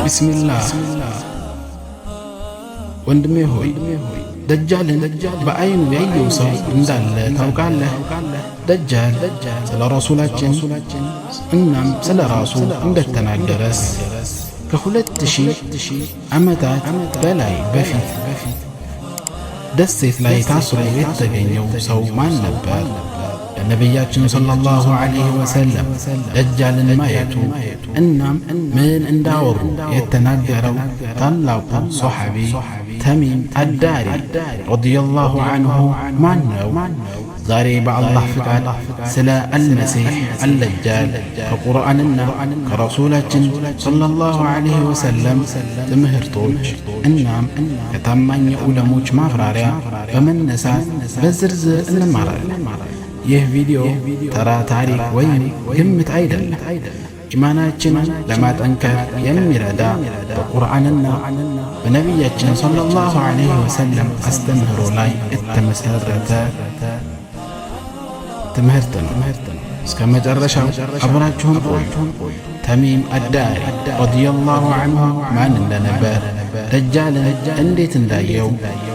ቢስሚላህ። ወንድሜ ሆይ፣ ደጃልን በዐይኑ ያየው ሰው እንዳለ ታውቃለህ? ደጃል ስለ ረሱላችን እናም ስለ ራሱ እንደተናገረስ ከ2000 ዓመታት በላይ በፊት ደሴት ላይ ታስሮ የተገኘው ሰው ማን ነበር? ለነቢያችን ሰለላሁ ዐለይሂ ወሰለም ደጃልን ማየቱ እናም ምን እንዳወሩ የተናገረው ታላቁ ሶሐቢ ተሚም አዳሪ ረዲየላሁ ዐንሁ ማን ነው? ዛሬ በአላህ ፍቃድ ስለ አልመሲሕ አልደጃል ከቁርአንና ከረሱላችን ሰለላሁ ዐለይሂ ወሰለም ትምህርቶች እናም ከታማኝ ዑለሞች ማብራሪያ በመነሳት በዝርዝር እንማራለን። ይህ ቪዲዮ ተራ ታሪክ ወይም ግምት አይደለም። ኢማናችንን ለማጠንከር የሚረዳ በቁርአንና በነቢያችን ሰለላሁ ዐለይሂ ወሰለም አስተምህሮ ላይ የተመሰረተ ትምህርት ነው። እስከ መጨረሻው አብራችሁን ቆዩ። ተሚም አዳሪ ረዲየላሁ ዐንሁ ማን እንደነበር፣ ደጃልን እንዴት እንዳየው፣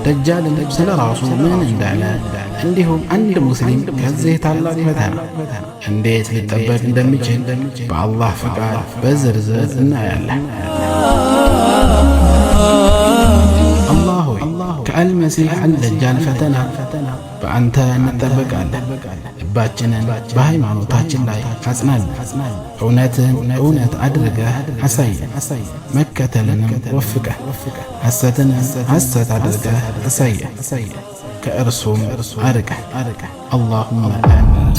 ደጃልን ስለ ራሱ ምን እንዳለ፣ እንዲሁም አንድ ሙስሊም ከዚህ ታላቅ ፈተና እንዴት ሊጠበቅ እንደሚችል በአላህ ፍቃድ በዝርዝር እናያለን። አላህ ሆይ፣ ከአልመሲሕ አልደጃል ፈተና በአንተ እንጠበቃለን። ልባችንን በሃይማኖታችን ላይ አጽናልን። እውነትን እውነት አድርገህ አሳየን፣ መከተልንም ወፍቀህ። ሐሰትን ሐሰት አድርገህ አሳየን፣ ከእርሱም አርቀህ። አላሁመ አሚን።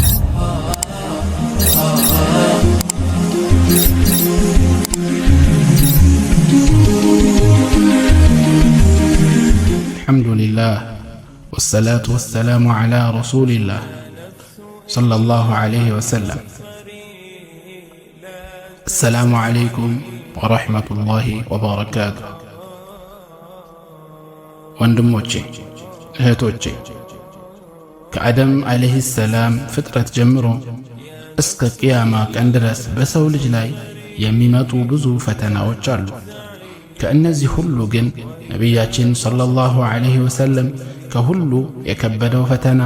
አልሐምዱሊላህ ወሰላቱ ወሰላሙ ዐላ ረሱሊላህ ሰለላሁ ዐለይሂ ወሰለም። አሰላሙ ዐለይኩም ወረሕመቱላሂ ወበረካቱ። ወንድሞቼ እህቶቼ፣ ከአደም ዐለይሂ ሰላም ፍጥረት ጀምሮ እስከ ቅያማ ቀን ድረስ በሰው ልጅ ላይ የሚመጡ ብዙ ፈተናዎች አሉ። ከእነዚህ ሁሉ ግን ነቢያችን ሰለላሁ ዐለይሂ ወሰለም ከሁሉ የከበደው ፈተና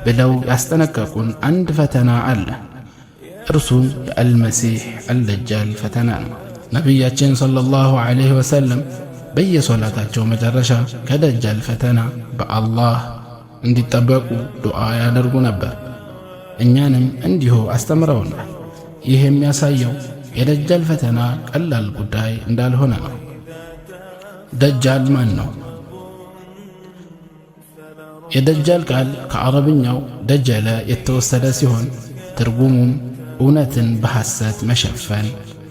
ብለው ያስጠነቀቁን አንድ ፈተና አለ። እርሱም የአልመሲሕ አልደጃል ፈተና ነው። ነቢያችን ሰለላሁ ዐለይሂ ወሰለም በየሶላታቸው መጨረሻ ከደጃል ፈተና በአላህ እንዲጠበቁ ዱዓ ያደርጉ ነበር። እኛንም እንዲሁ አስተምረውናል። ይህ የሚያሳየው የደጃል ፈተና ቀላል ጉዳይ እንዳልሆነ ነው። ደጃል ማን ነው? የደጃል ቃል ከአረብኛው ደጀለ የተወሰደ ሲሆን ትርጉሙም እውነትን በሐሰት መሸፈን፣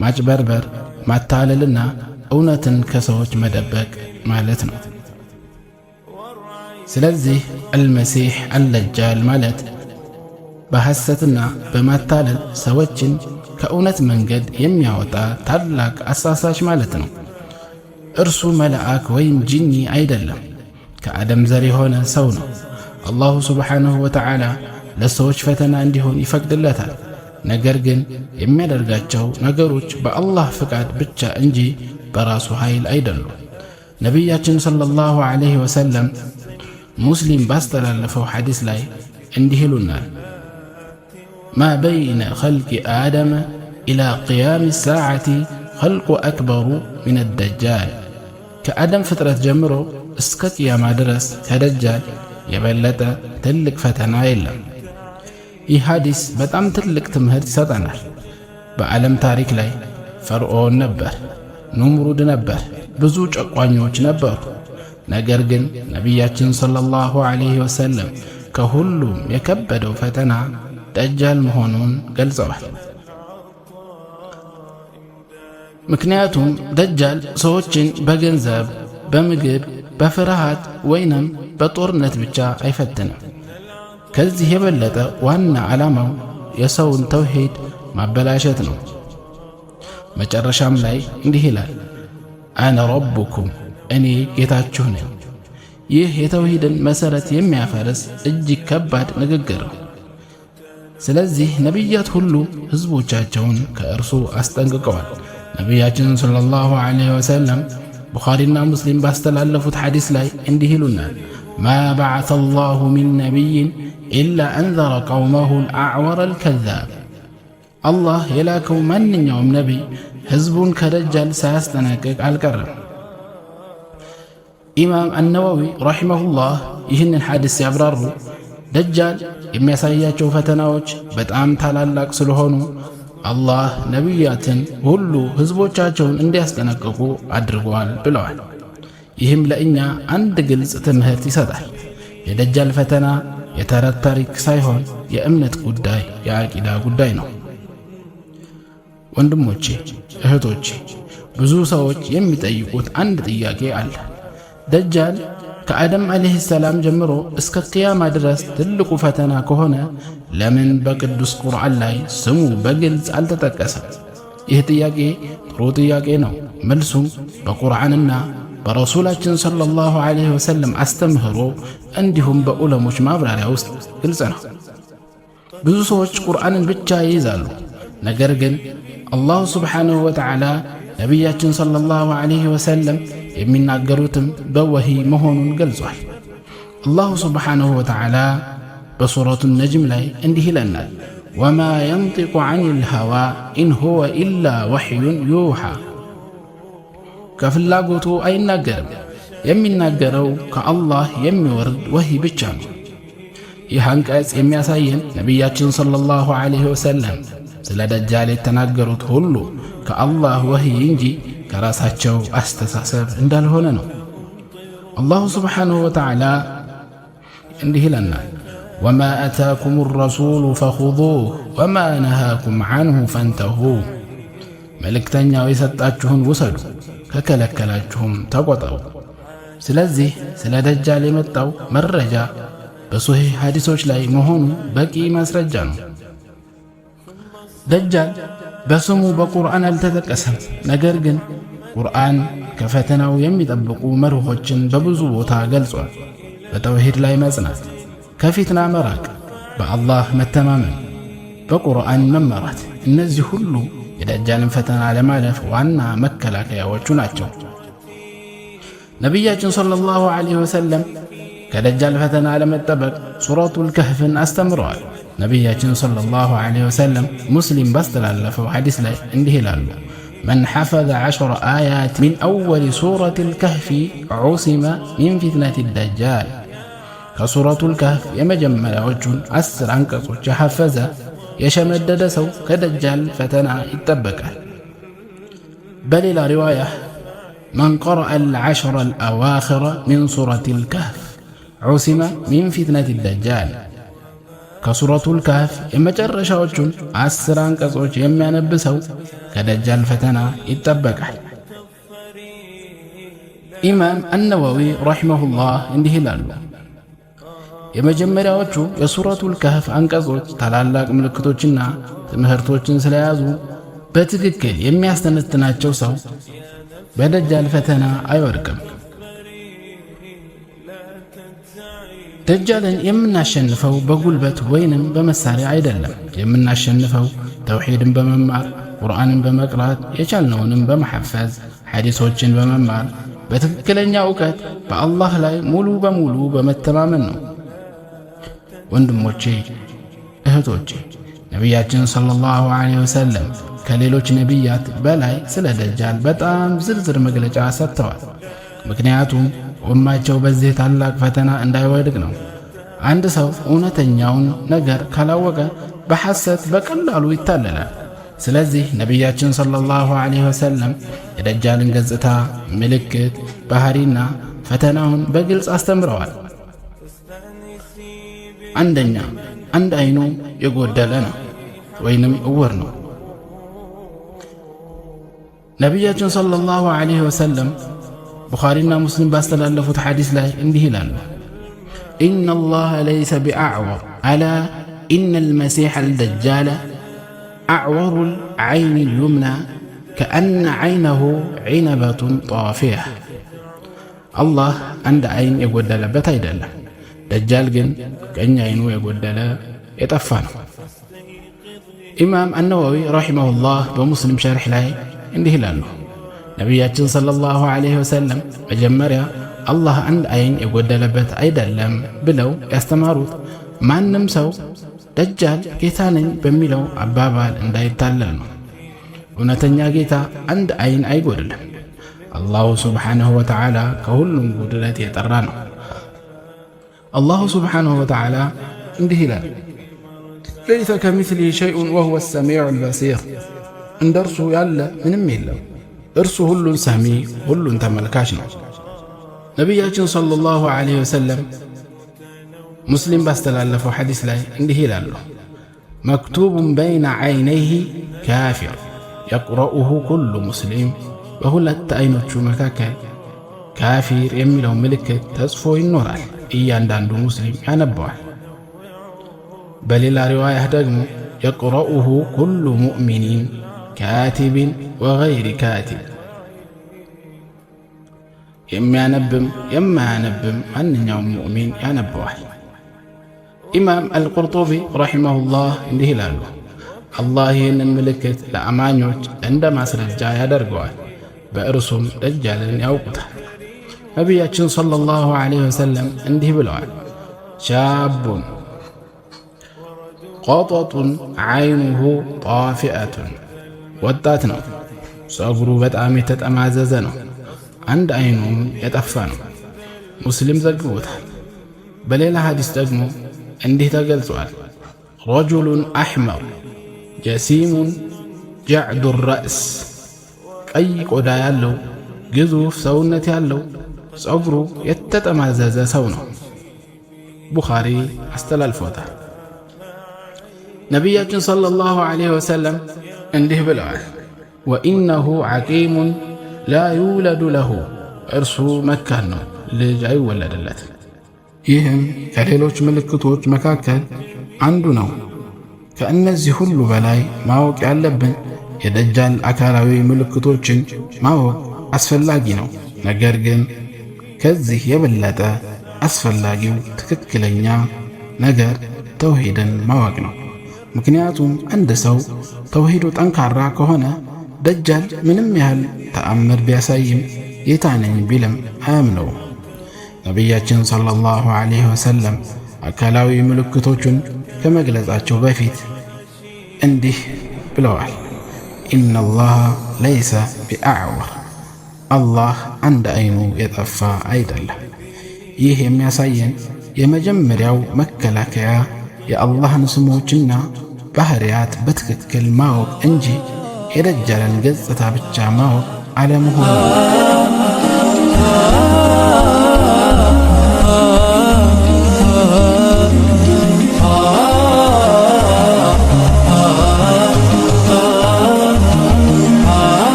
ማጭበርበር፣ ማታለልና እውነትን ከሰዎች መደበቅ ማለት ነው። ስለዚህ አልመሲሕ አልደጃል ማለት በሐሰትና በማታለል ሰዎችን ከእውነት መንገድ የሚያወጣ ታላቅ አሳሳች ማለት ነው። እርሱ መልአክ ወይም ጂኒ አይደለም። ከአደም ዘር የሆነ ሰው ነው። አላሁ ስብሓንሁ ወተዓላ ለሰዎች ፈተና እንዲሆን ይፈቅድለታል። ነገር ግን የሚያደርጋቸው ነገሮች በአላህ ፍቃድ ብቻ እንጂ በራሱ ኃይል አይደሉም። ነቢያችን ሰለላሁ ዐለይሂ ወሰለም ሙስሊም ባስተላለፈው ሐዲስ ላይ እንዲህ ይሉናል፦ ማ በይነ ኸልቂ አደመ ኢላ ቅያም ሰዓቲ ኸልቁ አክበሩ ሚን ደጃል። ከአደም ፍጥረት ጀምሮ እስከ ቅያማ ድረስ ከደጃል የበለጠ ትልቅ ፈተና የለም። ይህ ሐዲስ በጣም ትልቅ ትምህርት ይሰጠናል። በዓለም ታሪክ ላይ ፈርዖን ነበር፣ ኑምሩድ ነበር፣ ብዙ ጨቋኞች ነበሩ። ነገር ግን ነቢያችን ሰለላሁ ዐለይሂ ወሰለም ከሁሉም የከበደው ፈተና ደጃል መሆኑን ገልጸዋል። ምክንያቱም ደጃል ሰዎችን በገንዘብ፣ በምግብ፣ በፍርሃት ወይንም በጦርነት ብቻ አይፈትንም። ከዚህ የበለጠ ዋና ዓላማው የሰውን ተውሂድ ማበላሸት ነው። መጨረሻም ላይ እንዲህ ይላል፣ አነ ረቡኩም፣ እኔ ጌታችሁ ነኝ። ይህ የተውሂድን መሠረት የሚያፈርስ እጅግ ከባድ ንግግር ነው። ስለዚህ ነቢያት ሁሉ ሕዝቦቻቸውን ከእርሱ አስጠንቅቀዋል። ነቢያችን ሰለላሁ ዐለይሂ ወሰለም ቡኻሪና ሙስሊም ባስተላለፉት ሐዲስ ላይ እንዲህ ይሉናል፣ ما بعث الله من نبي إلا أنذر قومه الأعور الكذاب። አላህ የላከው ማንኛውም ነቢይ ሕዝቡን ከደጃል ሳያስጠነቅቅ አልቀረም። ኢማም አነወዊ ረሒመሁላህ ይህንን ሐዲስ ሲያብራሩ ደጃል የሚያሳያቸው ፈተናዎች በጣም ታላላቅ ስለሆኑ አላህ ነቢያትን ሁሉ ሕዝቦቻቸውን እንዲያስጠነቅቁ አድርገዋል ብለዋል። ይህም ለእኛ አንድ ግልጽ ትምህርት ይሰጣል። የደጃል ፈተና የተረት ታሪክ ሳይሆን የእምነት ጉዳይ፣ የአቂዳ ጉዳይ ነው። ወንድሞቼ፣ እህቶቼ፣ ብዙ ሰዎች የሚጠይቁት አንድ ጥያቄ አለ። ደጃል ከአደም ዓለይሂ ሰላም ጀምሮ እስከ ቅያማ ድረስ ትልቁ ፈተና ከሆነ ለምን በቅዱስ ቁርአን ላይ ስሙ በግልጽ አልተጠቀሰም? ይህ ጥያቄ ጥሩ ጥያቄ ነው። መልሱም በቁርአንና በረሱላችን ሰለላሁ ዐለይሂ ወሰለም አስተምህሮ እንዲሁም በዑለሞች ማብራሪያ ውስጥ ግልጽ ነው። ብዙ ሰዎች ቁርአንን ብቻ ይይዛሉ። ነገር ግን አላሁ ስብሓንሁ ወተዓላ ነቢያችን ሰለላሁ ዐለይሂ ወሰለም የሚናገሩትም በወሂ መሆኑን ገልጿል። አላሁ ስብሓንሁ ወተዓላ በሱረቱ ነጅም ላይ እንዲህ ይለናል፣ وما ينطق عن الهوى إن هو إلا وحي يوحى። ከፍላጎቱ አይናገርም፣ የሚናገረው ከአላህ የሚወርድ ወሂ ብቻ ነው። ይህ አንቀጽ የሚያሳየን ነቢያችን ሰለላሁ ዐለይሂ ወሰለም ስለ ደጃል የተናገሩት ሁሉ ከአላህ ወህይ እንጂ ከራሳቸው አስተሳሰብ እንዳልሆነ ነው። አላሁ ስብሓንሁ ወተዓላ እንዲህ ይለናል፣ ወማ አታኩም ረሱሉ ፈኹዙህ ወማ ነሃኩም ዐንሁ ፈንተሁ። መልእክተኛው የሰጣችሁን ውሰዱ፣ ከከለከላችሁም ተቆጠቡ። ስለዚህ ስለ ደጃል የመጣው መረጃ በሶሒህ ሐዲሶች ላይ መሆኑ በቂ ማስረጃ ነው። ደጃል በስሙ በቁርአን አልተጠቀሰም። ነገር ግን ቁርአን ከፈተናው የሚጠብቁ መርሆችን በብዙ ቦታ ገልጿል። በተውሂድ ላይ መጽናት፣ ከፊትና መራቅ፣ በአላህ መተማመን፣ በቁርአን መመራት፣ እነዚህ ሁሉ የደጃልን ፈተና ለማለፍ ዋና መከላከያዎቹ ናቸው። ነቢያችን ሰለላሁ ዐለይሂ ወሰለም ከደጃል ፈተና ለመጠበቅ ሱረቱል ከህፍን አስተምረዋል። ነቢያችን ሰለላሁ ዐለይሂ ወሰለም ሙስሊም ባስተላለፈው ሐዲስ ላይ እንዲህ ይላሉ፣ من حفظ 10 آيات من أول سورة الكهف عصم من فتنة الدجال። ከሱረቱል ከህፍ የመጀመሪያዎቹን 10 አንቀጾች የሐፈዘ፣ የሸመደደ ሰው ከደጃል ፈተና ይጠበቃል። በሌላ ሪዋያ من قرأ العشر الأواخر من سورة الكهف عصم من فتنة الدجال። ከሱረቱል ካህፍ የመጨረሻዎቹን 10 አንቀጾች የሚያነብ ሰው ከደጃል ፈተና ይጠበቃል። ኢማም አነወዊ ረሒመሁላህ እንዲህ ይላሉ፣ የመጀመሪያዎቹ የሱረቱል ካህፍ አንቀጾች ታላላቅ ምልክቶችና ትምህርቶችን ስለያዙ በትክክል የሚያስተነትናቸው ሰው በደጃል ፈተና አይወድቅም። ደጃልን የምናሸንፈው በጉልበት ወይንም በመሳሪያ አይደለም። የምናሸንፈው ተውሂድን በመማር፣ ቁርአንን በመቅራት፣ የቻልነውንም በመሐፈዝ፣ ሐዲሶችን በመማር፣ በትክክለኛ እውቀት በአላህ ላይ ሙሉ በሙሉ በመተማመን ነው። ወንድሞቼ፣ እህቶቼ፣ ነቢያችን ሰለላሁ ዐለይሂ ወሰለም ከሌሎች ነቢያት በላይ ስለ ደጃል በጣም ዝርዝር መግለጫ ሰጥተዋል። ምክንያቱም ኡማቸው በዚህ ታላቅ ፈተና እንዳይወድቅ ነው። አንድ ሰው እውነተኛውን ነገር ካላወቀ በሐሰት በቀላሉ ይታለላል። ስለዚህ ነቢያችን ሰለላሁ ዐለይሂ ወሰለም የደጃልን ገጽታ፣ ምልክት፣ ባህሪና ፈተናውን በግልጽ አስተምረዋል። አንደኛ፣ አንድ አይኑ የጎደለ ነው ወይንም እውር ነው። ነቢያችን ሰለላሁ ዐለይሂ ወሰለም ቡኻሪና ሙስሊም ባስተላለፉት ሐዲስ ላይ እንዲህ ይላሉ፣ إن الله ليس بأعور ألا إن المسيح الدجال أعور العين اليمنى كأن عينه عنبة طافية። አላህ አንድ አይን የጎደለበት አይደለም። ደጃል ግን ቀኝ አይኑ የጎደለ፣ የጠፋ ነው። ኢማም አነወዊ رحمه الله በሙስሊም ሸርሕ ላይ እንዲህ ይላሉ። ነቢያችን صلى الله عليه وسلم መጀመሪያ አላህ አንድ አይን የጎደለበት አይደለም ብለው ያስተማሩት ማንም ሰው ደጃል ጌታ ነኝ በሚለው አባባል እንዳይታለል ነው። እውነተኛ ጌታ አንድ አይን አይጎድልም። الله سبحانه وتعالى ከሁሉም ጉድለት የጠራ ነው። الله سبحانه وتعالى እንዲህ ይላል፣ ليس كمثله شيء وهو السميع البصير፣ እንደ እርሱ ያለ ምንም የለም፣ እርሱ ሁሉን ሰሚ ሁሉን ተመልካች ነው። ነቢያችን صلى الله عليه وسلم ሙስሊም ባስተላለፈው ሐዲስ ላይ እንዲህ ይላሉ፣ مكتوب بين عينيه كافر يقرؤه كل مسلم፣ በሁለት ዐይኖቹ መካከል ካፊር የሚለው ምልክት ተጽፎ ይኖራል፣ እያንዳንዱ ሙስሊም ያነበዋል። በሌላ ሪዋያህ ደግሞ يقرؤه كل مؤمن كاتب وغير كاتب፣ የሚያነብም የማያነብም ማንኛውም ሙእሚን ያነበዋል። ኢማም አልቁርጡቢ رحمه الله እንዲህ ይላሉ፣ አላህ ይህንን ምልክት ለአማኞች እንደ ማስረጃ ያደርገዋል፣ በእርሱም ደጃልን ያውቁታል። ነቢያችን صلى الله عليه وسلم እንዲህ ብለዋል፣ شاب قطط عينه طافئة፣ ወጣት ነው፣ ጸጉሩ በጣም የተጠማዘዘ ነው፣ አንድ አይኑም የጠፋ ነው። ሙስሊም ዘግቦታል። በሌላ ሐዲስ ደግሞ እንዲህ ተገልጿል፣ رجل أحمر جسيم جعد الرأس፣ ቀይ ቆዳ ያለው ግዙፍ ሰውነት ያለው ጸጉሩ የተጠማዘዘ ሰው ነው። ቡኻሪ አስተላልፎታል። ነቢያችን صلى الله عليه وسلم እንዲህ ብለዋል፣ وإنه عقيم لا يولد له፣ እርሱ መካን ነው፣ ልጅ አይወለድለትም። ይህም ከሌሎች ምልክቶች መካከል አንዱ ነው። ከእነዚህ ሁሉ በላይ ማወቅ ያለብን የደጃል አካላዊ ምልክቶችን ማወቅ አስፈላጊ ነው። ነገር ግን ከዚህ የበለጠ አስፈላጊው ትክክለኛ ነገር ተውሂድን ማወቅ ነው። ምክንያቱም አንድ ሰው ተውሂዱ ጠንካራ ከሆነ ደጃል ምንም ያህል ተአምር ቢያሳይም ጌታ ነኝ ቢልም አያምነውም። ነቢያችን ሰለላሁ ዐለይሂ ወሰለም አካላዊ ምልክቶቹን ከመግለጻቸው በፊት እንዲህ ብለዋል፣ ኢነላሃ ለይሰ ቢአዕወር፣ አላህ አንድ አይኑ የጠፋ አይደለም። ይህ የሚያሳየን የመጀመሪያው መከላከያ የአላህን ስሞችና ባህሪያት በትክክል ማወቅ እንጂ የደጃልን ገጽታ ብቻ ማወቅ አለመሆኑ ነው።